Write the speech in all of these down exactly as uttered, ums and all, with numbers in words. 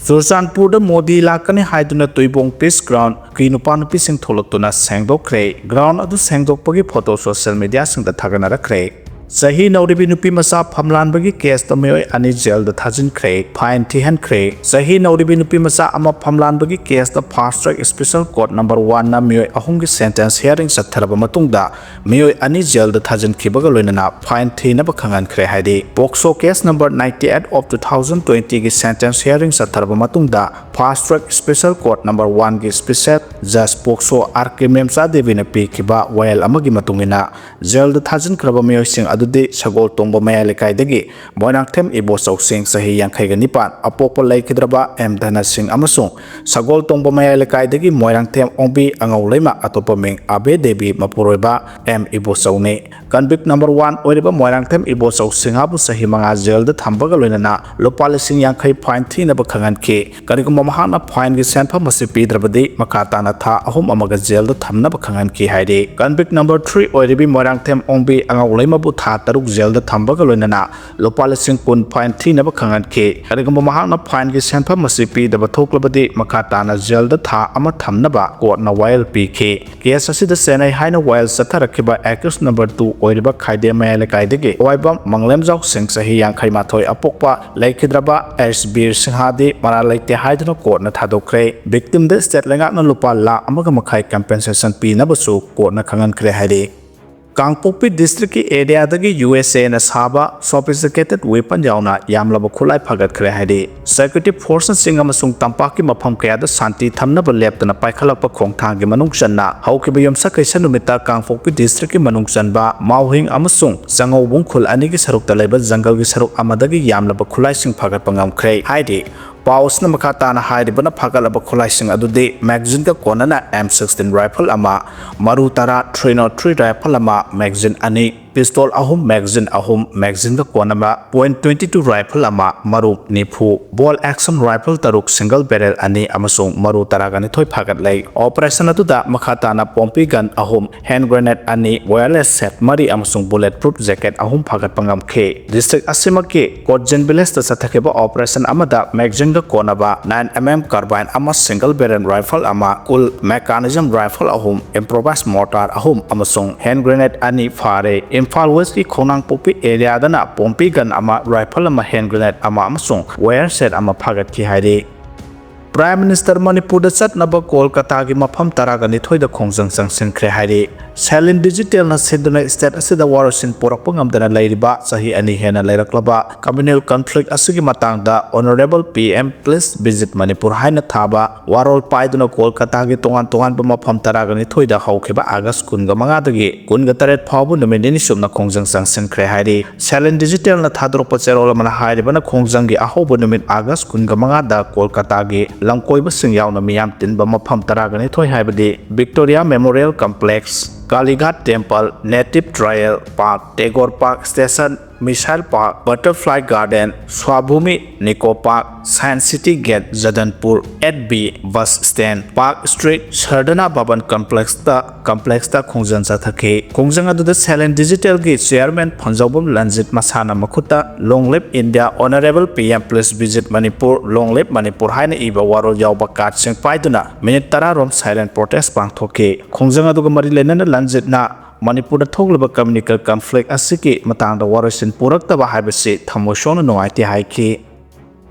ꯆꯨꯔꯆꯥꯟꯄꯨꯔꯗ ꯃꯣꯗꯤ ꯂꯥꯛꯀꯅꯤ ꯍꯥꯏꯗꯨꯅ ꯇꯨꯏꯕꯣꯡ ꯄꯤꯁ ꯒ꯭ꯔꯥꯎꯟꯒꯤ ꯅꯨꯄꯥ ꯅꯨꯄꯤꯁꯤꯡ ꯊꯣꯛꯂꯛꯇꯨꯅ ꯁꯦꯡꯗꯣꯛꯈ꯭ꯔꯦ꯫ ꯒ꯭ꯔꯥꯎꯟ ꯑꯗꯨ ꯁꯦꯡꯗꯣꯛꯄꯒꯤ ꯐꯣꯇꯣ ꯁꯣꯁꯤꯌꯦꯜ ꯃꯤꯗꯤꯌꯥꯁꯤꯡꯗ ꯊꯥꯒꯠꯅꯔꯛꯈ꯭ꯔꯦ꯫ ꯆꯍꯤ ꯅꯧꯔꯤꯕꯤ ꯅꯨꯄꯤ ꯃꯆꯥ ꯐꯝꯂꯥꯟꯕꯒꯤ ꯀꯦꯁꯇ ꯃꯤꯑꯣꯏ ꯑꯅꯤ ꯖꯦꯜꯗ ꯊꯥꯖꯤꯟꯈ꯭ꯔꯦ, ꯐꯥꯏꯟ ꯊꯤꯍꯟꯈ꯭ꯔꯦ꯫ ꯆꯍꯤ ꯅꯧꯔꯤꯕꯤ ꯅꯨꯄꯤ ꯃꯆꯥ ꯑꯃ ꯐꯝꯂꯥꯟꯕꯒꯤ ꯀꯦꯁꯇ ꯐꯥꯁ ꯇ꯭ꯔꯦꯛ ꯁ꯭ꯄꯦꯁꯦꯜ ꯀꯣꯔꯠ ꯅꯝꯕꯔ ꯋꯥꯟꯅ ꯃꯤꯑꯣꯏ ꯑꯍꯨꯝꯒꯤ ꯁꯦꯟꯇꯦꯟꯁ ꯍꯤꯌꯥꯔꯤꯡ ꯆꯠꯊꯔꯕ ꯃꯇꯨꯡꯗ, ꯃꯤꯑꯣꯏ ꯑꯅꯤ ꯖꯦꯜꯗ ꯊꯥꯖꯤꯟꯈꯤꯕꯒ ꯂꯣꯏꯅꯅ ꯐꯥꯏꯟ ꯊꯤꯅꯕ ꯈꯪꯍꯟꯈ꯭ꯔꯦ ꯍꯥꯏꯔꯤ꯫ POCSO case number ninety eight of two thousand twenty ꯒꯤ ꯁꯦꯟꯇꯦꯟꯁ ꯍꯤꯌꯥꯔꯤꯡ ꯆꯠꯊꯔꯕ ꯃꯇꯨꯡꯗ, fast track special court number ꯋꯥꯟꯒꯤ ꯁ꯭ꯄꯦꯁꯦꯜ ꯖꯖ ꯄꯣꯛꯁꯣ ꯑꯥꯔ ꯀꯦ ꯃꯦꯝꯆꯥ ꯗꯦꯕꯤꯅ ꯄꯤꯈꯤꯕ ꯋꯥꯌꯦꯜ ꯑꯃꯒꯤ ꯃꯇꯨꯡ ꯏꯟꯅ, ꯖꯦꯜꯗ ꯊꯥꯖꯤꯟꯈ꯭ꯔꯕ ꯃꯤꯑꯣꯏꯁꯤꯡ ꯑꯗꯨꯗꯤ ꯁꯒꯣꯜ ꯇꯣꯡꯕ ꯃꯌꯥꯏ ꯂꯩꯀꯥꯏꯗꯒꯤ ꯃꯣꯏꯔꯥꯡꯊꯦꯝ ꯏꯕꯣꯆꯧꯁꯤꯡ, ꯆꯍꯤ ꯌꯥꯡꯈꯩꯒ ꯅꯤꯄꯥꯟ, ꯑꯄꯣꯛꯄ ꯂꯩꯈꯤꯗ꯭ꯔꯕ ꯑꯦꯝ ꯙꯅꯁꯤꯡ ꯑꯃꯁꯨꯡ ꯁꯒꯣꯜ ꯇꯣꯡꯕ ꯃꯌꯥꯏ ꯂꯩꯀꯥꯏꯗꯒꯤ ꯃꯣꯏꯔꯥꯡꯊꯦꯝ ꯑꯣꯡꯕꯤ ꯑꯉꯧ ꯂꯩꯃ, ꯑꯇꯣꯞꯄ ꯃꯤꯡ ꯑꯕꯦ ꯗꯦꯕꯤ, ꯃꯄꯨꯔꯣꯏꯕ ꯑꯦꯝ ꯏꯕꯣꯆꯧꯅꯤ꯫ ꯀꯟꯚꯤꯛ ꯅꯝꯕꯔ ꯋꯥꯟ ꯑꯣꯏꯔꯤꯕ ꯃꯣꯏꯔꯥꯡꯊꯦꯝ ꯏꯕꯣꯆꯧ ꯁꯤꯡꯍꯕꯨ ꯆꯍꯤ ꯃꯉꯥ ꯖꯦꯜꯗ ꯊꯝꯕꯒ ꯂꯣꯏꯅꯅ ꯂꯨꯄꯥ ꯂꯤꯁꯤꯡ ꯌꯥꯡꯈꯩ ꯐꯥꯏꯟ ꯊꯤꯅꯕ ꯈꯪꯍꯟꯈꯤ꯫ ꯀꯔꯤꯒꯨꯝꯕ ꯃꯍꯥꯛꯅ ꯐꯥꯏꯟꯒꯤ ꯁꯦꯟꯐꯝ ꯑꯁꯤ ꯄꯤꯗ꯭ꯔꯕꯗꯤ, ꯃꯈꯥ ꯇꯥꯅ ꯊꯥ ꯑꯍꯨꯝ ꯑꯃꯒ ꯖꯦꯜꯗ ꯊꯝꯅꯕ ꯈꯪꯍꯟꯈꯤ ꯍꯥꯏꯔꯤ꯫ ꯀꯟꯚꯤꯛ ꯅꯝꯕꯔ ꯊ꯭ꯔꯤ ꯑꯣꯏꯔꯤꯕꯤ ꯃꯣꯏꯔꯥꯡꯊꯦꯝ ꯑꯣꯡꯕꯤ ꯑꯉꯧ ꯂꯩꯃꯕꯨ ꯊꯥ ꯇꯔꯨꯛ ꯖꯦꯜꯗ ꯊꯝꯕꯒ ꯂꯣꯏꯅꯅ ꯂꯨꯄꯥ ꯂꯤꯁꯤꯡ ꯀꯨꯟ ꯐꯥꯏꯟ ꯊꯤꯅꯕ ꯈꯪꯍꯟꯈꯤ꯫ ꯀꯔꯤꯒꯨꯝꯕ ꯃꯍꯥꯛꯅ ꯐꯥꯏꯟꯒꯤ ꯁꯦꯟꯐꯝ ꯑꯁꯤ ꯄꯤꯗꯕ ꯊꯣꯛꯂꯕꯗꯤ, ꯃꯈꯥ ꯇꯥꯅ ꯖꯦꯜꯗ ꯊꯥ ꯑꯃ ꯊꯝꯅꯕ ꯀꯣꯔꯠꯅ ꯋꯥꯌꯦꯜ ꯄꯤꯈꯤ꯫ ꯀꯦꯁ ꯑꯁꯤꯗ ꯆꯦꯟꯅꯩ ꯍꯥꯏꯅ ꯋꯥꯌꯦꯜ ꯆꯠꯊꯔꯛꯈꯤꯕ ꯑꯦꯀ꯭ꯌꯨꯁ ꯅꯝꯕꯔ ꯇꯨ ꯑꯣꯏꯔꯤꯕ ꯈꯥꯏꯗꯦꯝ ꯃꯌꯥꯏ ꯂꯩꯀꯥꯏꯗꯒꯤ ꯊꯋꯥꯏꯕꯝ ꯃꯪꯂꯦꯝꯖꯥꯎ ꯁꯤꯡ, ꯆꯍꯤ ꯌꯥꯡꯈꯩ ꯃꯥꯊꯣꯏ, ꯑꯄꯣꯛꯄ ꯂꯩꯈꯤꯗ꯭ꯔꯕ ꯑꯦꯁ ꯕꯤꯔ ꯁꯤꯡꯍꯗꯤ ꯃꯔꯥꯜ ꯂꯩꯇꯦ ꯍꯥꯏꯗꯨꯅ ꯀꯣꯔꯠꯅ ꯊꯥꯗꯣꯛꯈ꯭ꯔꯦ꯫ ꯚꯤꯛꯇꯤꯝꯗ ꯁ꯭ꯇꯦꯠ ꯂꯩꯉꯥꯛꯅ ꯂꯨꯄꯥ ꯂꯥꯈ ꯑꯃꯒ ꯃꯈꯥꯏ ꯀꯝꯄꯦꯟꯁꯦꯁꯟ ꯄꯤꯅꯕꯁꯨ ꯀꯣꯔꯠꯅ ꯈꯪꯍꯟꯈ꯭ꯔꯦ ꯍꯥꯏꯔꯤ꯫ ꯀꯥꯡꯄꯣꯛꯄꯤ ꯗꯤꯁꯇ꯭ꯔꯤꯛꯀꯤ ꯑꯦꯔꯤꯌꯥꯗꯒꯤ ꯌꯨ ꯑꯦꯁ ꯑꯦꯅ ꯁꯥꯕ ꯁꯣꯐꯤꯁꯇꯤꯀꯦꯇꯦꯗ ꯋꯦꯄꯟ ꯌꯥꯎꯅ ꯌꯥꯝꯂꯕ ꯈꯨꯠꯂꯥꯏ ꯐꯥꯒꯠꯈ꯭ꯔꯦ ꯍꯥꯏꯔꯤ꯫ ꯁꯦꯀ꯭ꯌꯨꯔꯤꯇꯤ ꯐꯣꯔꯁꯅ ꯆꯤꯡ ꯑꯃꯁꯨꯡ ꯇꯝꯄꯥꯛꯀꯤ ꯃꯐꯝ ꯀꯌꯥꯗ ꯁꯥꯟꯇꯤ ꯊꯝꯅꯕ ꯂꯦꯞꯇꯅ ꯄꯥꯏꯈꯠꯂꯛꯄ ꯈꯣꯡꯊꯥꯡꯒꯤ ꯃꯅꯨꯡ ꯆꯟꯅ ꯍꯧꯈꯤꯕ ꯌꯨꯝꯁꯀꯩꯁ ꯅꯨꯃꯤꯠꯇ ꯀꯥꯡꯄꯣꯛꯄꯤ ꯗꯤꯁꯇ꯭ꯔꯤꯛꯀꯤ ꯃꯅꯨꯡ ꯆꯟꯕ ꯃꯥꯎꯍꯤꯡ ꯑꯃꯁꯨꯡ ꯆꯉꯧꯕꯨꯡ ꯈꯨꯜ ꯑꯅꯤꯒꯤ ꯁꯔꯨꯛꯇ ꯂꯩꯕ ꯖꯪꯒꯜꯒꯤ ꯁꯔꯨꯛ ꯑꯃꯗꯒꯤ ꯌꯥꯝꯂꯕ ꯈꯨꯠꯂꯥꯏꯁꯤꯡ ꯐꯥꯒꯠꯄ ꯉꯝꯈ꯭ꯔꯦ ꯍꯥꯏꯔꯤ꯫ ꯄꯥꯎ ꯑꯁꯤꯅ ꯃꯈꯥ ꯇꯥꯅ ꯍꯥꯏꯔꯤꯕꯅ ꯐꯥꯒꯠꯂꯕ ꯈꯨꯠꯂꯥꯏꯁꯤꯡ ꯑꯗꯨꯗꯤ ꯃꯦꯒꯥꯖꯤꯟꯒ ꯀꯣꯟꯅꯅ ꯑꯦꯝ ꯁꯤꯛꯁꯇꯤꯟ ꯔꯥꯏꯐꯜ ꯑꯃ, ꯃꯔꯨ ꯇꯔꯥ ꯊ꯭ꯔꯤ ꯅꯣꯠ ꯊ꯭ꯔꯤ ꯔꯥꯏꯐꯜ ꯑꯃ, ꯃꯦꯒꯥꯖꯤꯟ ꯑꯅꯤ, ꯄꯤꯁꯇꯣꯜ ꯑꯍꯨꯝ, ꯃꯦꯒꯥꯖꯤꯟ ꯑꯍꯨꯝ, ꯃꯦꯒꯥꯖꯤꯟꯒ ꯀꯣꯟꯅꯕ ꯄꯣꯏꯟ ꯇ꯭ꯋꯦꯟꯇꯤ ꯇꯨ ꯔꯥꯏꯐꯜ ꯑꯃ, ꯃꯔꯨ ꯅꯤꯐꯨ, ꯕꯣꯜ ꯑꯦꯛꯁꯟ ꯔꯥꯏꯐꯜ ꯇꯔꯨꯛ, ꯁꯤꯡꯒꯜ ꯕꯦꯔꯦꯜ ꯑꯅꯤ ꯑꯃꯁꯨꯡ ꯃꯔꯨ ꯇꯔꯥꯒ ꯅꯤꯊꯣꯏ ꯐꯥꯒꯠꯂꯦ꯫ ꯑꯣꯄꯔꯦꯁꯟ ꯑꯗꯨꯗ ꯃꯈꯥ ꯇꯥꯅ ꯄꯣꯝꯄꯤ ꯒꯟ ꯑꯍꯨꯝ, ꯍꯦꯟ ꯒ꯭ꯔꯦꯅꯦꯗ ꯑꯅꯤ, ꯋꯥꯌꯔꯂꯦꯁ ꯁꯦꯠ ꯃꯔꯤ ꯑꯃꯁꯨꯡ ꯕꯨꯂꯦꯠ ꯄ꯭ꯔꯨꯐ ꯖꯦꯀꯦꯠ ꯑꯍꯨꯝ ꯐꯥꯒꯠꯄ ꯉꯝꯈꯤ꯫ ꯗꯤꯁꯇ꯭ꯔꯤꯛ ꯑꯁꯤꯃꯛꯀꯤ ꯀꯣꯠꯖꯤꯟ ꯚꯤꯂꯦꯖꯇ ꯆꯠꯊꯈꯤꯕ ꯑꯣꯄꯔꯦꯁꯟ ꯑꯃꯗ ꯃꯦꯒꯥꯖꯤꯟꯒ ꯀꯣꯟꯅꯕ ꯅꯥꯏꯟ ꯑꯦꯝ ꯑꯦꯝ ꯀꯥꯔꯕꯥꯏꯟ ꯑꯃ, ꯁꯤꯡꯒꯜ ꯕꯦꯔꯦꯜ ꯔꯥꯏꯐꯜ ꯑꯃ, ꯀꯨꯜ ꯃꯦꯀꯥꯅꯤꯖꯝ ꯔꯥꯏꯐꯜ ꯑꯍꯨꯝ, ꯏꯝꯄ꯭ꯔꯣꯚꯥꯏꯖ ꯃꯣꯔꯇꯥꯔ ꯑꯍꯨꯝ ꯑꯃꯁꯨꯡ ꯍꯦꯟ ꯒ꯭ꯔꯦꯅꯦꯗ ꯑꯅꯤ ꯐꯥꯔꯦ꯫ ꯏꯝꯐꯥꯜ ꯋꯦꯁꯀꯤ ꯈꯣꯡꯅꯥꯡꯄꯣꯛꯄꯤ ꯑꯦꯔꯤꯌꯥꯗꯅ ꯄꯣꯝꯄꯤ ꯒꯟ ꯑꯃ, ꯔꯥꯏꯐꯜ ꯑꯃ, ꯍꯦꯟ ꯒ꯭ꯔꯦꯅꯦꯗ ꯑꯃ ꯑꯃꯁꯨꯡ ꯋꯥꯌꯔ ꯁꯦꯠ ꯑꯃ ꯐꯥꯒꯠꯈꯤ ꯍꯥꯏꯔꯤ꯫ ꯄ꯭ꯔꯥꯏꯝ ꯃꯤꯅꯤꯁꯇꯔ ꯃꯅꯤꯄꯨꯔꯗ ꯆꯠꯅꯕ ꯀꯣꯜꯀꯇꯥꯒꯤ ꯃꯐꯝ ꯇꯔꯥꯒ ꯅꯤꯊꯣꯏꯗ ꯈꯣꯡꯖꯪ ꯆꯪꯁꯤꯟꯈ꯭ꯔꯦ ꯍꯥꯏꯔꯤ꯫ ꯁꯦꯂꯤꯟ ꯗꯤꯖꯤꯇꯦꯜꯅ ꯁꯤꯟꯗꯨꯅ ꯁ꯭ꯇꯦꯠ ꯑꯁꯤꯗ ꯋꯥꯔꯣꯏꯁꯤꯟ ꯄꯨꯔꯛꯄ ꯉꯝꯗꯅ ꯂꯩꯔꯤꯕ ꯆꯍꯤ ꯑꯅꯤ ꯍꯦꯟꯅ ꯂꯩꯔꯛꯂꯕ ꯀꯝꯃ꯭ꯌꯨꯅꯦꯜ ꯀꯟꯐ꯭ꯂꯤꯛ ꯑꯁꯤꯒꯤ ꯃꯇꯥꯡꯗ honourable P M please visit Manipur ꯍꯥꯏꯅ ꯊꯥꯕ ꯋꯥꯔꯣꯜ ꯄꯥꯏꯗꯨꯅ ꯀꯣꯜꯀꯇꯥꯒꯤ ꯇꯣꯉꯥꯟ ꯇꯣꯉꯥꯟꯕ ꯃꯐꯝ ꯇꯔꯥꯒ ꯅꯤꯊꯣꯏꯗ ꯍꯧꯈꯤꯕ ꯑꯥꯒꯁ ꯀꯨꯟꯒ ꯃꯉꯥꯗꯒꯤ ꯀꯨꯟꯒ ꯇꯔꯦꯠ ꯐꯥꯎꯕ ꯅꯨꯃꯤꯠ ꯅꯤꯅꯤ ꯆꯨꯞꯅ ꯈꯣꯡꯖꯪ ꯆꯪꯁꯤꯟꯈ꯭ꯔꯦ ꯍꯥꯏꯔꯤ꯫ ꯁꯦꯂꯤꯟ ꯗꯤꯖꯤꯇꯦꯜꯅ ꯊꯥꯗꯣꯔꯛꯄ ꯆꯦꯔꯣꯜ ꯑꯃꯅ ꯍꯥꯏꯔꯤꯕꯅ ꯈꯣꯡꯖꯪꯒꯤ ꯑꯍꯧꯕ ꯅꯨꯃꯤꯠ ꯑꯥꯒꯁ ꯀꯨꯟꯒ ꯃꯉꯥꯗ ꯀꯣꯜꯀꯇꯥꯒꯤ ꯂꯝꯀꯣꯏꯕꯁꯤꯡ ꯌꯥꯎꯅ ꯃꯤꯌꯥꯝ ꯇꯤꯟꯕ ꯃꯐꯝ ꯇꯔꯥꯒ ꯅꯤꯊꯣꯏ ꯍꯥꯏꯕꯗꯤ Victoria memorial complex, Kalighat temple, native trail park, Tagore park station, missile park, butterfly garden, Swabhumi Nicco park, science city gate, Jadavpur, eight B bus stand, park street, Sardana Bhavan ꯀꯝꯄ꯭ꯂꯦꯛꯁꯇ, ꯀꯝꯄ꯭ꯂꯦꯛꯁꯇ ꯈꯣꯡꯖꯪ ꯆꯠꯊꯈꯤ꯫ ꯈꯣꯡꯖꯪ ꯑꯗꯨꯗ ꯁꯦꯂꯦꯟ ꯗꯤꯖꯤꯇꯦꯜꯒꯤ ꯆꯤꯌꯔꯃꯦꯟ ꯐꯪꯖꯧꯕꯝ ꯂꯟꯖꯤꯠ ꯃꯁꯥꯅ ꯃꯈꯨꯠꯇ "Long Live India, Honorable P M Please Visit Manipur, Long Live Manipur" ꯍꯥꯏꯅ ꯏꯕ ꯋꯥꯔꯣꯜ ꯌꯥꯎꯕ ꯀꯥꯔꯗꯁꯤꯡ ꯄꯥꯏꯗꯨꯅ ꯃꯤꯅꯤꯠ ꯇꯔꯥ ꯔꯣꯝ ꯁꯥꯏꯂꯦꯟ ꯄ꯭ꯔꯣꯇꯦꯁ ꯄꯥꯡꯊꯣꯛꯈꯤ꯫ ꯈꯣꯡꯖꯪ ꯑꯗꯨꯒ ꯃꯔꯤ ꯂꯩꯅꯅ ꯂꯟꯖꯤꯠꯅ ꯃꯅꯤꯄꯨꯔꯗ ꯊꯣꯛꯂꯤꯕ ꯀꯝꯃ꯭ꯌꯨꯅꯦꯜ ꯀꯟꯐ꯭ꯂꯤꯛ ꯑꯁꯤꯒꯤ ꯃꯇꯥꯡꯗ ꯋꯥꯔꯣꯏꯁꯤꯟ ꯄꯨꯔꯛꯇꯕ ꯍꯥꯏꯕꯁꯤ ꯊꯃꯣꯏ ꯁꯣꯛꯅ ꯅꯨꯡꯉꯥꯏꯇꯦ ꯍꯥꯏꯈꯤ꯫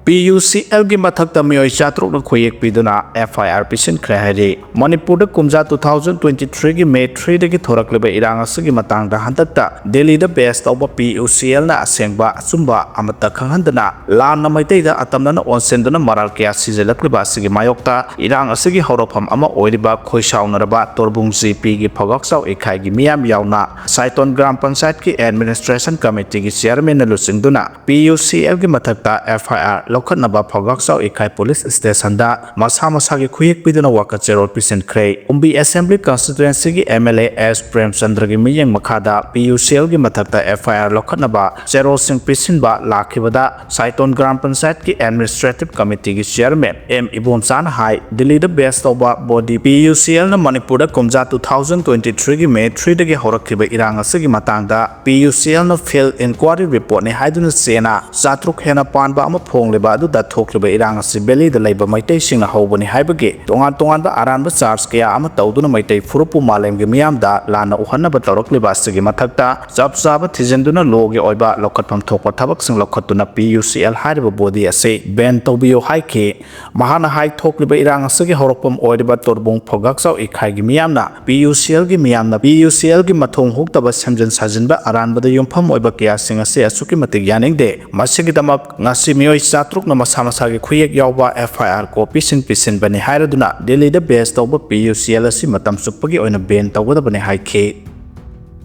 ꯄꯤ ꯌꯨ ꯁꯤ ꯑꯦꯜꯒꯤ ꯃꯊꯛꯇ ꯃꯤꯑꯣꯏ ꯆꯥꯇ꯭ꯔꯨꯛꯅ ꯈꯨꯌꯦꯛ ꯄꯤꯗꯨꯅ ꯑꯦꯐ ꯑꯥꯏ ꯑꯥꯔ ꯄꯤꯁꯤꯟꯈ꯭ꯔꯦ ꯍꯥꯏꯔꯤ꯫ ꯃꯅꯤꯄꯨꯔꯗ ꯀꯨꯝꯖꯥ two thousand twenty three ꯒꯤ ꯃꯦ three ꯗꯒꯤ ꯊꯣꯔꯛꯂꯤꯕ ꯏꯔꯥꯡ ꯑꯁꯤꯒꯤ ꯃꯇꯥꯡꯗ ꯍꯟꯗꯛꯇ ꯗꯦꯜꯂꯤꯗ ꯕꯦꯁ ꯇꯧꯕ ꯄꯤ ꯌꯨ ꯁꯤ ꯑꯦꯜꯅ ꯑꯁꯦꯡꯕ ꯑꯆꯨꯝꯕ ꯑꯃꯠꯇ ꯈꯪꯍꯟꯗꯅ ꯂꯥꯟꯅ ꯃꯩꯇꯩꯗ ꯑꯇꯝꯅꯅ ꯑꯣꯟꯁꯤꯟꯗꯨꯅ ꯃꯔꯥꯜ ꯀꯌꯥ ꯁꯤꯖꯤꯜꯂꯛꯂꯤꯕ ꯑꯁꯤꯒꯤ ꯃꯥꯌꯣꯛꯇ ꯏꯔꯥꯡ ꯑꯁꯤꯒꯤ ꯍꯧꯔꯛꯐꯝ ꯑꯃ ꯑꯣꯏꯔꯤꯕ ꯈꯣꯏꯁꯥꯎꯅꯔꯕ ꯇꯣꯔꯕꯨꯡ ꯖꯤ ꯄꯤꯒꯤ ꯐꯧꯒꯥꯛꯆꯥꯎ ꯏꯀꯥꯏꯒꯤ ꯃꯤꯌꯥꯝ ꯌꯥꯎꯅ ꯁꯥꯏꯇꯣꯟ ꯒ꯭ꯔꯥꯝ ꯄꯟꯆꯥꯌꯠꯀꯤ ꯑꯦꯗꯃꯤꯅꯤꯁꯇ꯭ꯔꯦꯁꯟ ꯀꯃꯤꯇꯤꯒꯤ ꯆꯤꯌꯔꯃꯦꯟꯅ ꯂꯨꯆꯤꯡꯗꯨꯅ ꯄꯤ ꯌꯨ ꯁꯤ ꯑꯦꯜꯒꯤ ꯃꯊꯛꯇ ꯑꯦꯐ ꯑꯥꯏ ꯑꯥꯔ ꯂꯧꯈꯠꯅꯕ ꯐꯧꯒꯥꯛꯆꯥꯎ ꯏꯀꯥꯏ ꯄꯨꯂꯤꯁ ꯁ꯭ꯇꯦꯁꯟꯗ ꯃꯁꯥ ꯃꯁꯥꯒꯤ ꯈꯨꯌꯦꯛ ꯄꯤꯗꯨꯅ ꯋꯥꯀꯠ ꯆꯦꯔꯣꯜ ꯄꯤꯁꯤꯟꯈ꯭ꯔꯦ꯫ ꯀꯨꯝꯕꯤ ꯑꯦꯁꯦꯝꯕ꯭ꯂꯤ ꯀꯟꯁꯇꯤꯇ꯭ꯋꯦꯟꯁꯤꯒꯤ ꯑꯦꯝ ꯑꯦꯜ ꯑꯦ ꯑꯦꯁ ꯄ꯭ꯔꯦꯝꯆꯟꯗ꯭ꯔꯒꯤ ꯃꯤꯠꯌꯦꯡ ꯃꯈꯥꯗ ꯄꯤ ꯌꯨ ꯁꯤ ꯑꯦꯜꯒꯤ ꯃꯊꯛꯇ ꯑꯦꯐ ꯑꯥꯏ ꯑꯥꯔ ꯂꯧꯈꯠꯅꯕ ꯆꯦꯔꯣꯜꯁꯤꯡ ꯄꯤꯁꯤꯟꯕ ꯂꯥꯛꯈꯤꯕꯗ ꯁꯥꯏꯇꯣꯟ ꯒ꯭ꯔꯥꯝ ꯄꯟꯆꯥꯌꯠꯀꯤ ꯑꯦꯗꯃꯤꯅꯤꯁꯇ꯭ꯔꯦꯇꯤꯚ ꯀꯃꯤꯇꯤꯒꯤ ꯆꯤꯌꯔꯃꯦꯟ ꯑꯦꯝ ꯏꯕꯣꯝꯆꯥꯅ ꯍꯥꯏ, ꯗꯤꯜꯂꯤꯗ ꯕꯦꯁ ꯇꯧꯕ ꯕꯣꯗꯤ ꯄꯤ ꯌꯨ ꯁꯤ ꯑꯦꯜꯅ ꯃꯅꯤꯄꯨꯔꯗ ꯀꯨꯝꯖꯥ two thousand twenty threeꯒꯤ May threeꯗꯒꯤ ꯍꯧꯔꯛꯈꯤꯕ ꯏꯔꯥꯡ ꯑꯁꯤꯒꯤ ꯃꯇꯥꯡꯗ ꯄꯤ ꯌꯨ ꯁꯤ ꯑꯦꯜꯅ ꯐꯤꯜꯗ ꯏꯟꯀ꯭ꯋꯥꯔꯤ ꯔꯤꯄꯣꯔꯠꯅꯤ ꯍꯥꯏꯗꯨꯅ ꯆꯦꯅꯥ ꯆꯥꯇ꯭ꯔꯨꯛ ꯍꯦꯟꯅ ꯄꯥꯟꯕ ꯑꯃ ꯐꯣꯡꯂꯤꯕ ꯑꯗꯨꯗ ꯊꯣꯛꯂꯤꯕ ꯏꯔꯥꯡ ꯑꯁꯤ ꯚꯦꯂꯤꯗ ꯂꯩꯕ ꯃꯩꯇꯩꯁꯤꯡꯅ ꯍꯧꯕꯅꯤ ꯍꯥꯏꯕꯒꯤ ꯇꯣꯉꯥꯟ ꯇꯣꯉꯥꯟꯕ ꯑꯔꯥꯟꯕ ꯆꯥꯔꯖ ꯀꯌꯥ ꯑꯃ ꯇꯧꯗꯨꯅ ꯃꯩꯇꯩ ꯐꯨꯔꯨꯞꯄꯨ ꯃꯥꯂꯦꯝꯒꯤ ꯃꯤꯌꯥꯝꯗ ꯂꯥꯟꯅ ꯎꯍꯟꯅꯕ ꯇꯧꯔꯛꯂꯤꯕ ꯑꯁꯤꯒꯤ ꯃꯊꯛꯇ ꯆꯞ ꯆꯥꯕ ꯊꯤꯖꯤꯟꯗꯨꯅ ꯂꯣꯒꯤ ꯑꯣꯏꯕ ꯂꯧꯈꯠꯐꯝ ꯊꯣꯛꯄ ꯊꯕꯛꯁꯤꯡ ꯂꯧꯈꯠꯇꯨꯅ ꯄꯤ ꯌꯨ ꯁꯤ ꯑꯦꯜ ꯍꯥꯏꯔꯤꯕ ꯕꯣꯗꯤ ꯑꯁꯤ ꯕꯦꯟ ꯇꯧꯕꯤꯌꯨ ꯍꯥꯏꯈꯤ꯫ ꯃꯍꯥꯛꯅ ꯍꯥꯏ, ꯊꯣꯛꯂꯤꯕ ꯏꯔꯥꯡ ꯑꯁꯤꯒꯤ ꯍꯧꯔꯛꯐꯝ ꯑꯣꯏꯔꯤꯕ ꯇꯣꯔꯕꯨꯡ ꯐꯧꯒꯥꯛꯆꯥꯎ ꯏꯀꯥꯏꯒꯤ ꯃꯤꯌꯥꯝꯅ ꯄꯤ ꯌꯨ ꯁꯤ ꯑꯦꯜꯒꯤ ꯃꯤꯌꯥꯝꯅ ꯄꯤ ꯌꯨ ꯁꯤ ꯑꯦꯜꯒꯤ ꯃꯊꯣꯡ ꯍꯨꯛꯇꯕ ꯁꯦꯝꯖꯤꯟ ꯁꯥꯖꯤꯟꯕ ꯑꯔꯥꯟꯕꯗ ꯌꯨꯝꯐꯝ ꯑꯣꯏꯕ ꯀꯌꯥꯁꯤꯡ ꯑꯁꯤ ꯑꯁꯨꯛꯀꯤ ꯃꯇꯤꯛ ꯌꯥꯅꯤꯡꯗꯦ꯫ ꯃꯁꯤꯒꯤꯗꯃꯛ ꯉꯁꯤ ꯃꯤꯑꯣꯏ ꯆꯥꯇ꯭ꯔꯨꯛꯅ ꯃꯁꯥ ꯃꯁꯥꯒꯤ ꯈꯨꯌꯦꯛ ꯌꯥꯎꯕ ꯑꯦꯐ ꯑꯥꯏ ꯑꯥꯔ ꯀꯣꯄꯤꯁꯤꯡ ꯄꯤꯁꯤꯟꯕꯅꯤ ꯍꯥꯏꯔꯗꯨꯅ ꯗꯤꯜꯂꯤꯗ ꯕꯦꯁ ꯇꯧꯕ ꯄꯤ ꯌꯨ ꯁꯤ ꯑꯦꯜ ꯑꯁꯤ ꯃꯇꯝ ꯆꯨꯞꯄꯒꯤ ꯑꯣꯏꯅ ꯕꯦꯟ ꯇꯧꯒꯗꯕꯅꯤ ꯍꯥꯏꯈꯤ꯫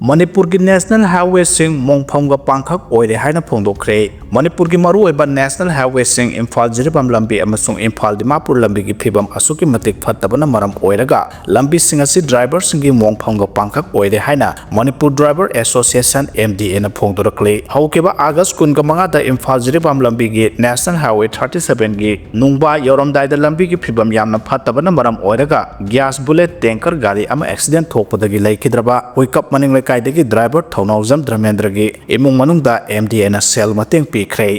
ꯃꯅꯤꯄꯨꯔꯒꯤ ꯅꯦꯁꯅꯦꯜ ꯍꯥꯏꯋꯦꯁꯤꯡ ꯃꯣꯡꯐꯝꯒ ꯄꯥꯡꯈꯛ ꯑꯣꯏꯔꯦ ꯍꯥꯏꯅ ꯐꯣꯡꯗꯣꯛꯈ꯭ꯔꯦ꯫ ꯃꯅꯤꯄꯨꯔꯒꯤ ꯃꯔꯨꯑꯣꯏꯕ ꯅꯦꯁꯅꯦꯜ ꯍꯥꯏꯋꯦꯁꯤꯡ ꯏꯝꯐꯥꯜ ꯖꯤꯔꯤꯕꯥꯝ ꯂꯝꯕꯤ ꯑꯃꯁꯨꯡ ꯏꯝꯐꯥꯜ ꯗꯤꯃꯥꯄꯨꯔ ꯂꯝꯕꯤꯒꯤ ꯐꯤꯕꯝ ꯑꯁꯨꯛꯀꯤ ꯃꯇꯤꯛ ꯐꯠꯇꯕꯅ ꯃꯔꯝ ꯑꯣꯏꯔꯒ ꯂꯝꯕꯤꯁꯤꯡ ꯑꯁꯤ ꯗ꯭ꯔꯥꯏꯚꯔꯁꯤꯡꯒꯤ ꯃꯣꯡꯐꯝꯒ ꯄꯥꯡꯈꯛ ꯑꯣꯏꯔꯦ ꯍꯥꯏꯅ Manipur driver association, M D ꯑꯦꯅ ꯐꯣꯡꯗꯣꯔꯛꯂꯤ꯫ ꯍꯧꯈꯤꯕ ꯑꯥꯒꯁ ꯀꯨꯟꯒ ꯃꯉꯥꯗ ꯏꯝꯐꯥꯜ ꯖꯤꯔꯤꯕꯥꯝ ꯂꯝꯕꯤꯒꯤ ꯅꯦꯁꯅꯦꯜ ꯍꯥꯏꯋꯦ thirty sevenꯒꯤ ꯅꯨꯡꯕꯥ ꯌꯧꯔꯝꯗꯥꯏꯗ ꯂꯝꯕꯤꯒꯤ ꯐꯤꯕꯝ ꯌꯥꯝꯅ ꯐꯠꯇꯕꯅ ꯃꯔꯝ ꯑꯣꯏꯔꯒ ꯒ꯭ꯌꯥꯁ ꯕꯨꯂꯦꯠ ꯇꯦꯡꯀꯔ ꯒꯥꯔꯤ ꯑꯃ ꯑꯦꯛꯁꯤꯗꯦꯟ ꯊꯣꯛꯄꯗꯒꯤ ꯂꯩꯈꯤꯗ꯭ꯔꯕ ꯍꯨꯏꯀꯞ ꯃꯅꯤꯡ ꯂꯩꯀꯥꯏꯗꯒꯤ ꯗ꯭ꯔꯥꯏꯚꯔ ꯊꯧꯅꯥꯎꯖꯝ ꯙꯔꯃꯦꯟꯗ꯭ꯔꯒꯤ ꯏꯃꯨꯡ ꯃꯅꯨꯡꯗ ꯑꯦꯝ ꯗꯤ ꯑꯦꯅ ꯁꯦꯜ ꯃꯇꯦꯡ ꯄꯤꯈ꯭ꯔꯦ꯫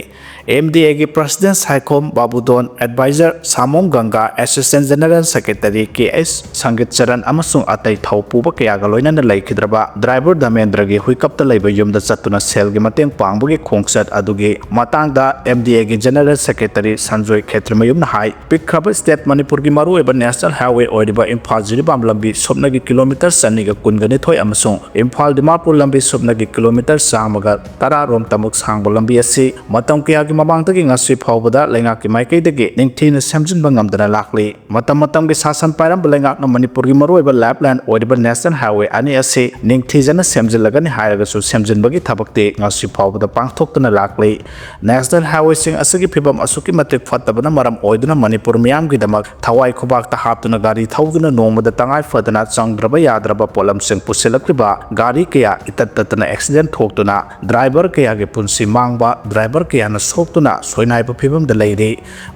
ꯑꯦꯝ ꯗꯤ ꯑꯦꯒꯤ ꯄ꯭ꯔꯁꯤꯗꯦꯟ ꯁꯥꯏꯈꯣꯝ ꯕꯥꯕꯨꯗꯣꯟ, ꯑꯦꯗꯚꯥꯏꯖꯔ ꯁꯥꯃꯣꯝ ꯒꯪꯒꯥ, ꯑꯦꯁꯤꯁꯇꯦꯟ ꯖꯦꯅꯔꯦꯜ ꯁꯦꯀ꯭ꯔꯦꯇꯔꯤ ꯀꯦ ꯑꯩꯆ ꯁꯪꯒꯤꯠ ꯆꯔꯟ ꯑꯃꯁꯨꯡ ꯑꯇꯩ ꯊꯧ ꯄꯨꯕ ꯀꯌꯥꯒ ꯂꯣꯏꯅꯅ ꯂꯩꯈꯤꯗ꯭ꯔꯕ ꯗ꯭ꯔꯥꯏꯚꯔ ꯙꯔꯃꯦꯟꯗ꯭ꯔꯒꯤ ꯍꯨꯏꯀꯞꯇ ꯂꯩꯕ ꯌꯨꯝꯗ ꯆꯠꯇꯨꯅ ꯁꯦꯜꯒꯤ ꯃꯇꯦꯡ ꯄꯥꯡꯕꯒꯤ ꯈꯣꯡꯆꯠ ꯑꯗꯨꯒꯤ ꯃꯇꯥꯡꯗ ꯑꯦꯝ ꯗꯤ ꯑꯦꯒꯤ ꯖꯦꯅꯔꯦꯜ ꯁꯦꯀ꯭ꯔꯦꯇꯔꯤ ꯁꯟꯖꯣꯏ ꯈꯦꯇ꯭ꯔꯤꯃꯌꯨꯝꯅ ꯍꯥꯏ, ꯄꯤꯛꯈ꯭ꯔꯕ ꯁ꯭ꯇꯦꯠ ꯃꯅꯤꯄꯨꯔꯒꯤ ꯃꯔꯨꯑꯣꯏꯕ ꯅꯦꯁꯅꯦꯜ ꯍꯥꯏꯋꯦ ꯑꯣꯏꯔꯤꯕ ꯏꯝꯐꯥꯜ ꯖꯤꯔꯤꯕꯥꯝ ꯂꯝꯕꯤ ꯁꯨꯞꯅꯒꯤ ꯀꯤꯂꯣꯃꯤꯇꯔ ꯆꯅꯤꯒ ꯀꯨꯟꯒ ꯅꯤꯊꯣꯏ ꯑꯃꯁꯨꯡ ꯏꯝꯐꯥꯜ ꯏꯝꯐꯥꯜ ꯗꯤꯃꯥꯄꯨꯔ ꯂꯝꯕꯤ ꯁꯨꯞꯅꯒꯤ ꯀꯤꯂꯣꯃꯤꯇꯔ ꯆꯥꯝꯃꯒ ꯇꯔꯥ ꯔꯣꯝ ꯇꯃꯨꯛ ꯁꯥꯡꯕ ꯂꯝꯕꯤ ꯑꯁꯤ ꯃꯇꯝ ꯀꯌꯥꯒꯤ ꯃꯃꯥꯡꯗꯒꯤ ꯉꯁꯤ ꯐꯥꯎꯕꯗ ꯂꯩꯉꯥꯛꯀꯤ ꯃꯥꯏꯀꯩꯗꯒꯤ ꯅꯤꯡꯊꯤꯅ ꯁꯦꯝꯖꯤꯟꯕ ꯉꯝꯗꯅ ꯂꯥꯛꯂꯤ꯫ ꯃꯇꯝ ꯃꯇꯝꯒꯤ ꯁꯥꯁꯟ ꯄꯥꯏꯔꯝꯕ ꯂꯩꯉꯥꯛꯅ ꯃꯅꯤꯄꯨꯔꯒꯤ ꯃꯔꯨꯑꯣꯏꯕ ꯂꯥꯏꯐꯂꯥꯏꯟ ꯑꯣꯏꯔꯤꯕ ꯅꯦꯁꯅꯦꯜ ꯍꯥꯏꯋꯦ ꯑꯅꯤ ꯑꯁꯤ ꯅꯤꯡꯊꯤꯖꯅ ꯁꯦꯝꯖꯤꯜꯂꯒꯅꯤ ꯍꯥꯏꯔꯒꯁꯨ ꯁꯦꯝꯖꯤꯟꯕꯒꯤ ꯊꯕꯛꯇꯤ ꯉꯁꯤ ꯐꯥꯎꯕꯗ ꯄꯥꯡꯊꯣꯛꯇꯨꯅ ꯂꯥꯛꯂꯤ꯫ ꯅꯦꯁꯅꯦꯜ ꯍꯥꯏꯋꯦꯁꯤꯡ ꯑꯁꯤꯒꯤ ꯐꯤꯕꯝ ꯑꯁꯨꯛꯀꯤ ꯃꯇꯤꯛ ꯐꯠꯇꯕꯅ ꯃꯔꯝ ꯑꯣꯏꯗꯨꯅ ꯃꯅꯤꯄꯨꯔ ꯃꯤꯌꯥꯝꯒꯤꯗꯃꯛ ꯊꯋꯥꯏ ꯈꯨꯕꯥꯛꯇ ꯍꯥꯞꯇꯨꯅ ꯒꯥꯔꯤ ꯊꯧꯗꯨꯅ ꯅꯣꯡꯃꯗ ꯇꯉꯥꯏ ꯐꯗꯅ ꯆꯪꯗ꯭ꯔꯕ ꯌꯥꯗ꯭ꯔꯕ ꯄꯣꯠꯂꯝꯁꯤꯡ ꯄꯨꯁꯤꯜꯂꯛꯂꯤꯕ ꯒꯥꯔꯤ ꯀꯌꯥ ꯏꯇꯠ ꯇꯠꯇꯅ ꯑꯦꯛꯁꯤꯗꯦꯟ ꯊꯣꯛꯇꯨꯅ ꯗ꯭ꯔꯥꯏꯚꯔ ꯀꯌꯥꯒꯤ ꯄꯨꯟꯁꯤ ꯃꯥꯡꯕ, ꯗ꯭ꯔꯥꯏꯚꯔ ꯀꯌꯥꯅ ꯁꯣꯛꯇꯨꯅ ꯁꯣꯏꯅꯥꯏꯕ ꯐꯤꯕꯝꯗ ꯂꯩꯔꯤ꯫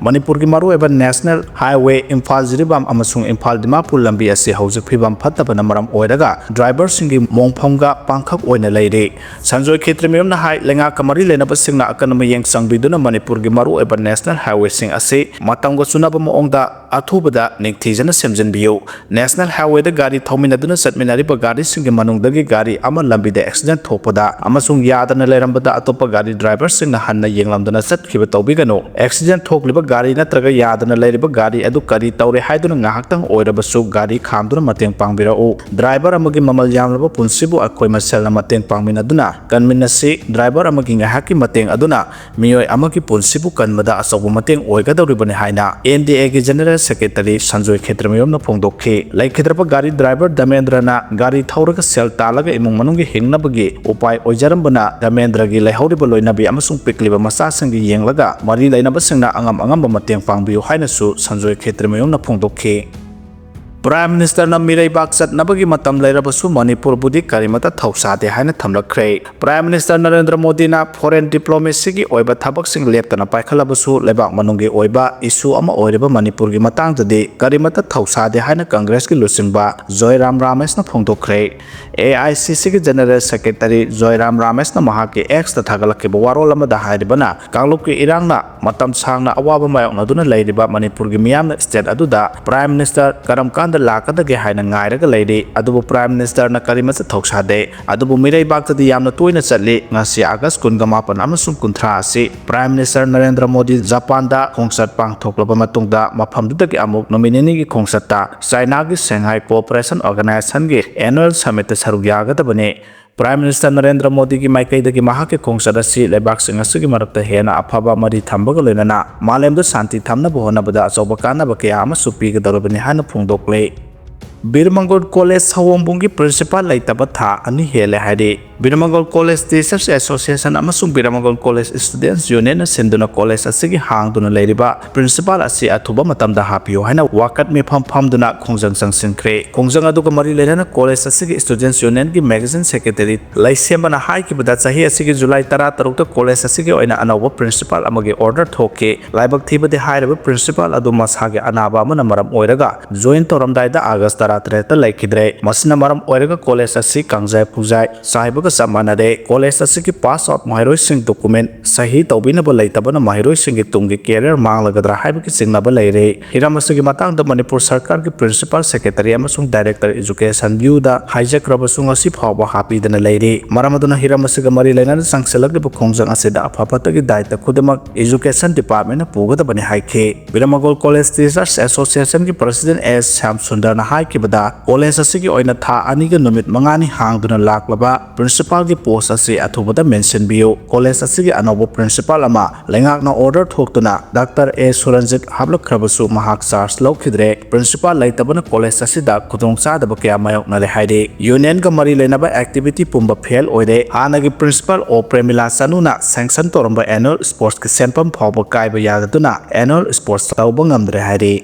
ꯃꯅꯤꯄꯨꯔꯒꯤ ꯃꯔꯨꯑꯣꯏꯕ ꯅꯦꯁꯅꯦꯜ ꯍꯥꯏꯋꯦ ꯏꯝꯐꯥꯜ ꯖꯤꯔꯤꯕꯥꯝ ꯑꯃꯁꯨꯡ ꯏꯝꯐꯥꯜ ꯗꯤꯃꯥꯄꯨꯔ ꯂꯝꯕꯤ ꯑꯁꯤ ꯍꯧꯖꯤꯛ ꯐꯤꯕꯝ ꯐꯠꯇꯕꯅ ꯃꯔꯝ ꯑꯣꯏꯔꯒ ꯗ꯭ꯔꯥꯏꯚꯔꯁꯤꯡꯒꯤ ꯃꯣꯡꯐꯝꯒ ꯄꯥꯡꯈꯛ ꯑꯣꯏꯅ ꯂꯩꯔꯤ꯫ ꯁꯟꯖꯣꯏ ꯈꯦꯇ꯭ꯔꯤꯃꯌꯨꯝꯅ ꯍꯥꯏ, ꯂꯩꯉꯥꯛꯀ ꯃꯔꯤ ꯂꯩꯅꯕꯁꯤꯡꯅ ꯑꯀꯟꯕ ꯃꯤꯠꯌꯦꯡ ꯆꯪꯕꯤꯗꯨꯅ ꯃꯅꯤꯄꯨꯔꯒꯤ ꯃꯔꯨꯑꯣꯏꯕ ꯅꯦꯁꯅꯦꯜ ꯍꯥꯏꯋꯦꯁꯤꯡ ꯑꯁꯤ ꯃꯇꯝꯒ ꯆꯨꯅꯕ ꯃꯑꯣꯡꯗ ꯑꯊꯨꯕꯗ ꯅꯤꯡꯊꯤꯖꯅ ꯁꯦꯝꯖꯤꯟꯕꯤꯌꯨ꯫ ꯅꯦꯁꯅꯦꯜ ꯍꯥꯏꯋꯦꯗ ꯒꯥꯔꯤ ꯊꯧꯃꯤꯟꯅꯗꯨꯅ ꯆꯠꯃꯤꯟꯅꯔꯤꯕ ꯒꯥꯔꯤꯁꯤꯡꯒꯤ ꯃꯅꯨꯡꯗꯒꯤ ꯒꯥꯔꯤ ꯑꯃ ꯂꯝꯕꯤꯗ ꯑꯦꯛꯁꯤꯗꯦꯟ ꯊꯣꯛꯄꯗ ꯑꯃꯁꯨꯡ ꯌꯥꯗꯅ ꯂꯩꯔꯝꯕꯗ ꯑꯇꯣꯞꯄ ꯒꯥꯔꯤ ꯗ꯭ꯔꯥꯏꯚꯔꯁꯤꯡꯅ ꯍꯟꯅ ꯌꯦꯡꯂꯝꯗꯅ ꯆꯠꯈꯤꯕ ꯇꯧꯕꯤꯒꯅꯨ꯫ ꯑꯦꯛꯁꯤꯗꯦꯟ ꯊꯣꯛꯂꯤꯕ ꯒꯥꯔꯤ ꯅꯠꯇ꯭ꯔꯒ ꯌꯥꯗꯅ ꯂꯩꯔꯤꯕ ꯒꯥꯔꯤ ꯑꯗꯨ ꯀꯔꯤ ꯇꯧꯔꯦ ꯍꯥꯏꯗꯨꯅ ꯉꯥꯏꯍꯥꯛꯇꯪ ꯑꯣꯏꯔꯕꯁꯨ ꯒꯥꯔꯤ ꯈꯥꯝꯗꯨꯅ ꯃꯇꯦꯡ ꯄꯥꯡꯕꯤꯔꯛꯎ꯫ ꯗ꯭ꯔꯥꯏꯚꯔ ꯑꯃꯒꯤ ꯃꯃꯜ ꯌꯥꯝꯂꯕ ꯄꯨꯟꯁꯤꯕꯨ ꯑꯩꯈꯣꯏ ꯃꯁꯦꯜꯅ ꯃꯇꯦꯡ ꯄꯥꯡꯃꯤꯟꯅꯗꯨꯅ ꯀꯟꯃꯤꯟꯅꯁꯤ꯫ ꯗ꯭ꯔꯥꯏꯚꯔ ꯑꯃꯒꯤ ꯉꯥꯏꯍꯥꯛꯀꯤ ꯃꯇꯦꯡ ꯑꯗꯨꯅ ꯃꯤꯑꯣꯏ ꯑꯃꯒꯤ ꯄꯨꯟꯁꯤꯕꯨ ꯀꯟꯕꯗ ꯑꯆꯧꯕ ꯃꯇꯦꯡ ꯑꯣꯏꯒꯗꯧꯔꯤꯕꯅꯤ ꯍꯥꯏꯅ ꯑꯦꯟ ꯗꯤ ꯑꯦꯒꯤ ꯖꯦꯅꯔꯦꯜ ꯁꯦꯀ꯭ꯔꯦꯇꯔꯤ ꯁꯟꯖꯣꯏ ꯈꯦꯇ꯭ꯔꯤꯃꯌꯨꯝꯅ ꯐꯣꯡꯗꯣꯛꯈꯤ꯫ ꯂꯩꯈꯤꯗ꯭ꯔꯕ ꯒꯥꯔꯤ ꯗ꯭ꯔꯥꯏꯚꯔ ꯙꯃꯦꯟꯗ꯭ꯔꯅ ꯒꯥꯔꯤ ꯊꯧꯔꯒ ꯁꯦꯜ ꯇꯥꯜꯂꯒ ꯏꯃꯨꯡ ꯃꯅꯨꯡꯒꯤ ꯍꯤꯡꯅꯕꯒꯤ ꯎꯄꯥꯏ ꯑꯣꯏꯖꯔꯝꯕꯅ ꯙꯃꯦꯟꯗ꯭ꯔꯒꯤ ꯂꯩꯍꯧꯔꯤꯕ ꯂꯣꯏꯅꯕꯤ ꯑꯃꯁꯨꯡ ꯄꯤꯛꯂꯤꯕ ꯃꯆꯥꯁꯤꯡꯒꯤ ꯌꯦꯡꯂꯒ ꯃꯔꯤ ꯂꯩꯅꯕꯁꯤꯡꯅ ꯑꯉꯝ ꯑꯉꯝꯕ ꯃꯇꯦꯡ ꯄꯥꯡꯕꯤꯌꯨ ꯍꯥꯏꯅꯁꯨ ꯁꯟꯖꯣꯏ ꯈꯦꯇ꯭ꯔꯤꯃꯌꯨꯝꯅ ꯐꯣꯡꯗꯣꯛꯈꯤ꯫ ꯄ꯭ꯔꯥꯏꯝ ꯃꯤꯅꯤꯁꯇꯔꯅ ꯃꯤꯔꯩꯕꯥꯛ ꯆꯠꯅꯕꯒꯤ ꯃꯇꯝ ꯂꯩꯔꯕꯁꯨ ꯃꯅꯤꯄꯨꯔꯕꯨꯗꯤ ꯀꯔꯤꯃꯠꯇ ꯊꯧꯁꯥꯗꯦ ꯍꯥꯏꯅ ꯊꯝꯂꯛꯈ꯭ꯔꯦ꯫ ꯄ꯭ꯔꯥꯏꯝ ꯃꯤꯅꯤꯁꯇꯔ ꯅꯔꯦꯟꯗ꯭ꯔ ꯃꯣꯗꯤꯅ ꯐꯣꯔꯦꯟ ꯗꯤꯄ꯭ꯂꯣꯃꯦꯁꯤꯒꯤ ꯑꯣꯏꯕ ꯊꯕꯛꯁꯤꯡ ꯂꯦꯞꯇꯅ ꯄꯥꯏꯈꯠꯂꯕꯁꯨ ꯂꯩꯕꯥꯛ ꯃꯅꯨꯡꯒꯤ ꯑꯣꯏꯕ ꯏꯁꯨ ꯑꯃ ꯑꯣꯏꯔꯤꯕ ꯃꯅꯤꯄꯨꯔꯒꯤ ꯃꯇꯥꯡꯗꯗꯤ ꯀꯔꯤꯃꯠꯇ ꯊꯧꯁꯥꯗꯦ ꯍꯥꯏꯅ ꯀꯪꯒ꯭ꯔꯦꯁꯀꯤ ꯂꯨꯆꯤꯡꯕ ꯖꯣꯏꯔꯥꯝ ꯔꯥꯃꯦꯁꯅ ꯐꯣꯡꯗꯣꯛꯈ꯭ꯔꯦ꯫ ꯑꯦ ꯑꯥꯏ ꯁꯤ ꯁꯤꯒꯤ ꯖꯦꯅꯔꯦꯜ ꯁꯦꯀ꯭ꯔꯦꯇꯔꯤ ꯖꯣꯏꯔꯥꯝ ꯔꯥꯃꯦꯁꯅ ꯃꯍꯥꯛꯀꯤ ꯑꯦꯛꯁꯇ ꯊꯥꯒꯠꯂꯛꯈꯤꯕ ꯋꯥꯔꯣꯜ ꯑꯃꯗ ꯍꯥꯏꯔꯤꯕꯅ, ꯀꯥꯡꯂꯨꯞꯀꯤ ꯏꯔꯥꯡꯅ ꯃꯇꯝ ꯁꯥꯡꯅ ꯑꯋꯥꯕ ꯃꯥꯌꯣꯛꯅꯗꯨꯅ ꯂꯩꯔꯤꯕ ꯃꯅꯤꯄꯨꯔꯒꯤ ꯃꯤꯌꯥꯝꯅ ꯁ꯭ꯇꯦꯠ ꯑꯗꯨꯗ ꯄ꯭ꯔꯥꯏꯝ ꯃꯤꯅꯤꯁꯇꯔ ꯀꯔꯝ ꯀꯥꯟꯗ ꯂꯥꯛꯀꯗꯒꯦ ꯍꯥꯏꯅ ꯉꯥꯏꯔꯒ ꯂꯩꯔꯤ꯫ ꯑꯗꯨꯕꯨ Prime Ministerꯅ ꯀꯔꯤꯃꯠꯇ ꯊꯧꯁꯥꯗꯦ꯫ ꯑꯗꯨꯕꯨ ꯃꯤꯔꯩꯕꯥꯛꯇꯗꯤ ꯌꯥꯝꯅ ꯇꯣꯏꯅ ꯆꯠꯂꯤ꯫ ꯉꯁꯤ August ꯀꯨꯟꯒ ꯃꯥꯄꯟ ꯑꯃꯁꯨꯡ ꯀꯨꯟꯊ꯭ꯔꯥ ꯑꯁꯤ Prime Minister ꯅꯔꯦꯟꯗ꯭ꯔ ꯃꯣꯗꯤ ꯖꯄꯥꯟꯗ ꯈꯣꯡꯆꯠ ꯄꯥꯡꯊꯣꯛꯂꯕ ꯃꯇꯨꯡꯗ ꯃꯐꯝꯗꯨꯗꯒꯤ ꯑꯃꯨꯛ ꯅꯨꯃꯤꯠ ꯅꯤꯅꯤꯒꯤ ꯈꯣꯡꯆꯠꯇ Chinaꯒꯤ Shanghai Cooperation Organizationꯒꯤ annual summitꯇ ꯁꯔꯨꯛ ꯌꯥꯒꯗꯕꯅꯤ꯫ Prime Minister ꯅꯔꯦꯟꯗ꯭ꯔ ꯃꯣꯗꯤꯒꯤ ꯃꯥꯏꯀꯩꯗꯒꯤ ꯃꯍꯥꯛꯀꯤ ꯈꯣꯡꯆꯠ ꯑꯁꯤ ꯂꯩꯕꯥꯛꯁꯤꯡ ꯑꯁꯤꯒꯤ ꯃꯔꯛꯇ ꯍꯦꯟꯅ ꯑꯐꯕ ꯃꯔꯤ ꯊꯝꯕꯒ ꯂꯣꯏꯅꯅ ꯃꯥꯂꯦꯝꯗ ꯁꯥꯟꯇꯤ ꯊꯝꯅꯕ ꯍꯣꯠꯅꯕꯗ ꯑꯆꯧꯕ ꯀꯥꯟꯅꯕ ꯀꯌꯥ ꯑꯃꯁꯨ ꯄꯤꯒꯗꯧꯔꯤꯕꯅꯤ ꯍꯥꯏꯅ ꯐꯣꯡꯗꯣꯛꯂꯤ꯫ ꯕꯤꯔꯃꯪꯒꯣꯜ ꯀꯣꯂꯦꯖ ꯁꯑꯣꯝꯕꯨꯡꯒꯤ principal ꯂꯩꯇꯕ ꯊꯥ ꯑꯅꯤ ꯍꯦꯜꯂꯦ ꯍꯥꯏꯔꯤ꯫ ꯕꯤꯔꯃꯪꯒꯣꯜ ꯀꯣꯂꯦꯖ Teachers Association ꯑꯃꯁꯨꯡ ꯕꯤꯔꯃꯪꯒꯣꯜ ꯀꯣꯂꯦꯖ Students Unionꯅ ꯁꯤꯟꯗꯨꯅ ꯀꯣꯂꯦꯖ ꯑꯁꯤꯒꯤ ꯍꯥꯡꯗꯨꯅ ꯂꯩꯔꯤꯕ principal ꯑꯁꯤ ꯑꯊꯨꯕ ꯃꯇꯝꯗ ꯍꯥꯞꯄꯤꯌꯨ ꯍꯥꯏꯅ ꯋꯥꯀꯠ ꯃꯤꯐꯝ ꯐꯝꯗꯨꯅ ꯈꯣꯡꯖꯪ ꯆꯪꯁꯤꯟꯈ꯭ꯔꯦ꯫ ꯈꯣꯡꯖꯪ ꯑꯗꯨꯒ ꯃꯔꯤ ꯂꯩꯅꯅ ꯀꯣꯂꯦꯖ ꯑꯁꯤꯒꯤ Students Unionꯒꯤ magazine secretary ꯂꯩꯁꯦꯝꯕꯅ ꯍꯥꯏꯈꯤꯕꯗ, ꯆꯍꯤ ꯑꯁꯤꯒꯤ ꯖꯨꯂꯥꯏ ꯇꯔꯥꯇꯔꯨꯛꯇ ꯀꯣꯂꯦꯖ ꯑꯁꯤꯒꯤ ꯑꯣꯏꯅ ꯑꯅꯧꯕ principal ꯑꯃꯒꯤ order ꯊꯣꯛꯈꯤ꯫ ꯂꯥꯏꯕꯛ ꯊꯤꯕꯗꯤ, ꯍꯥꯏꯔꯤꯕ principal ꯑꯗꯨ ꯃꯁꯥꯒꯤ ꯑꯅꯥꯕ ꯑꯃꯅ ꯃꯔꯝ ꯑꯣꯏꯔꯒ join ꯇꯧꯔꯝꯗꯥꯏꯗ August ꯇꯔꯥꯇꯔꯦꯠꯇ ꯂꯩꯈꯤꯗ꯭ꯔꯦ꯫ ꯃꯁꯤꯅ ꯃꯔꯝ ꯑꯣꯏꯔꯒ ꯀꯣꯂꯦꯖ ꯑꯁꯤ ꯀꯥꯡꯖꯥꯏ ꯄꯨꯡꯖꯥꯏ ꯆꯥꯏꯕꯒ ꯆꯞ ꯃꯥꯟꯅꯔꯦ꯫ ꯀꯣꯂꯦꯖ ꯑꯁꯤꯒꯤ pass out ꯃꯍꯩꯔꯣꯏꯁꯤꯡ document ꯁꯍꯤ ꯇꯧꯕꯤꯅꯕ ꯂꯩꯇꯕꯅ ꯃꯍꯩꯔꯣꯏꯁꯤꯡꯒꯤ ꯇꯨꯡꯒꯤ career ꯃꯥꯡꯂꯒꯗ꯭ꯔꯥ ꯍꯥꯏꯕꯒꯤ ꯆꯤꯡꯅꯕ ꯂꯩꯔꯦ꯫ ꯍꯤꯔꯝ ꯑꯁꯤꯒꯤ ꯃꯇꯥꯡꯗ ꯃꯅꯤꯄꯨꯔ ꯁꯔꯀꯥꯔꯒꯤ Principal Secretary ꯑꯃꯁꯨꯡ Director Education ꯕ꯭ꯌꯨꯗ ꯍꯥꯏꯖꯈ꯭ꯔꯕꯁꯨ ꯉꯁꯤ ꯐꯥꯎꯕ ꯍꯥꯞꯄꯤꯗꯅ ꯂꯩꯔꯤ꯫ ꯃꯔꯝ ꯑꯗꯨꯅ ꯍꯤꯔꯝ ꯑꯁꯤꯒ ꯃꯔꯤ ꯂꯩꯅꯅ ꯆꯪꯁꯤꯜꯂꯛꯂꯤꯕ ꯈꯣꯡꯖꯪ ꯑꯁꯤꯗ ꯑꯐ ꯐꯠꯇꯒꯤ ꯗꯥꯏꯇ ꯈꯨꯗꯤꯡꯃꯛ Education Departmentꯅ ꯄꯨꯒꯗꯕꯅꯤ ꯍꯥꯏꯈꯤ꯫ ꯕꯤꯔꯃꯒꯣꯜ College Teachers Associationꯒꯤ President S ꯁ꯭ꯌꯥꯝ ꯁꯨꯟꯗꯔꯅ ꯍꯥꯏꯈꯤꯕꯗ, ꯀꯣꯂꯦꯖ ꯑꯁꯤꯒꯤ ꯑꯣꯏꯅ ꯊꯥ ꯑꯅꯤꯒ ꯅꯨꯃꯤꯠ ꯃꯉꯥꯅꯤ ꯍꯥꯡꯗꯨꯅ ꯂꯥꯛꯂꯕ principalꯒꯤ post ꯑꯁꯤ ꯑꯊꯨꯕꯗ ꯃꯦꯟꯁꯤꯟꯕꯤꯌꯨ꯫ ꯀꯣꯂꯦꯖ ꯑꯁꯤꯒꯤ ꯑꯅꯧꯕ principal ꯑꯃ ꯂꯩꯉꯥꯛꯅ order ꯊꯣꯛꯇꯨꯅ ꯗꯥꯛꯇꯔ ꯑꯦ ꯁꯨꯔꯟꯖꯤꯠ ꯍꯥꯞꯂꯛꯈ꯭ꯔꯕꯁꯨ ꯃꯍꯥꯛ charge ꯂꯧꯈꯤꯗ꯭ꯔꯦ꯫ Principal ꯂꯩꯇꯕꯅ ꯀꯣꯂꯦꯖ ꯑꯁꯤꯗ ꯈꯨꯗꯣꯡꯆꯥꯗꯕ ꯀꯌꯥ ꯃꯥꯌꯣꯛꯅꯔꯦ ꯍꯥꯏꯔꯤ꯫ Unionꯒ ꯃꯔꯤ ꯂꯩꯅꯕ activity ꯄꯨꯝꯕ fail ꯑꯣꯏꯔꯦ꯫ ꯍꯥꯟꯅꯒꯤ principal ꯑꯣ ꯄ꯭ꯔꯦꯃꯤꯂꯥ ꯆꯅꯨꯅ sanction ꯇꯧꯔꯝꯕ annual sportsꯀꯤ ꯁꯦꯟꯐꯝ ꯐꯥꯎꯕ ꯀꯥꯏꯕ ꯌꯥꯗꯗꯨꯅ annual sports ꯇꯧꯕ ꯉꯝꯗ꯭ꯔꯦ ꯍꯥꯏꯔꯤ꯫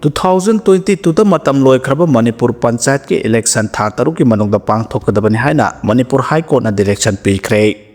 Two thousand twenty twoꯗ ꯃꯇꯝ ꯂꯣꯏꯈ꯭ꯔꯕ ꯃꯅꯤꯄꯨꯔ ꯄꯟꯆꯥꯌꯠꯀꯤ election ꯊꯥ ꯇꯔꯨꯛꯀꯤ ꯃꯅꯨꯡꯗ ꯄꯥꯡꯊꯣꯛꯀꯗꯕꯅꯤ ꯍꯥꯏꯅ ꯃꯅꯤꯄꯨꯔ High Courtꯅ direction ꯄꯤꯈ꯭ꯔꯦ꯫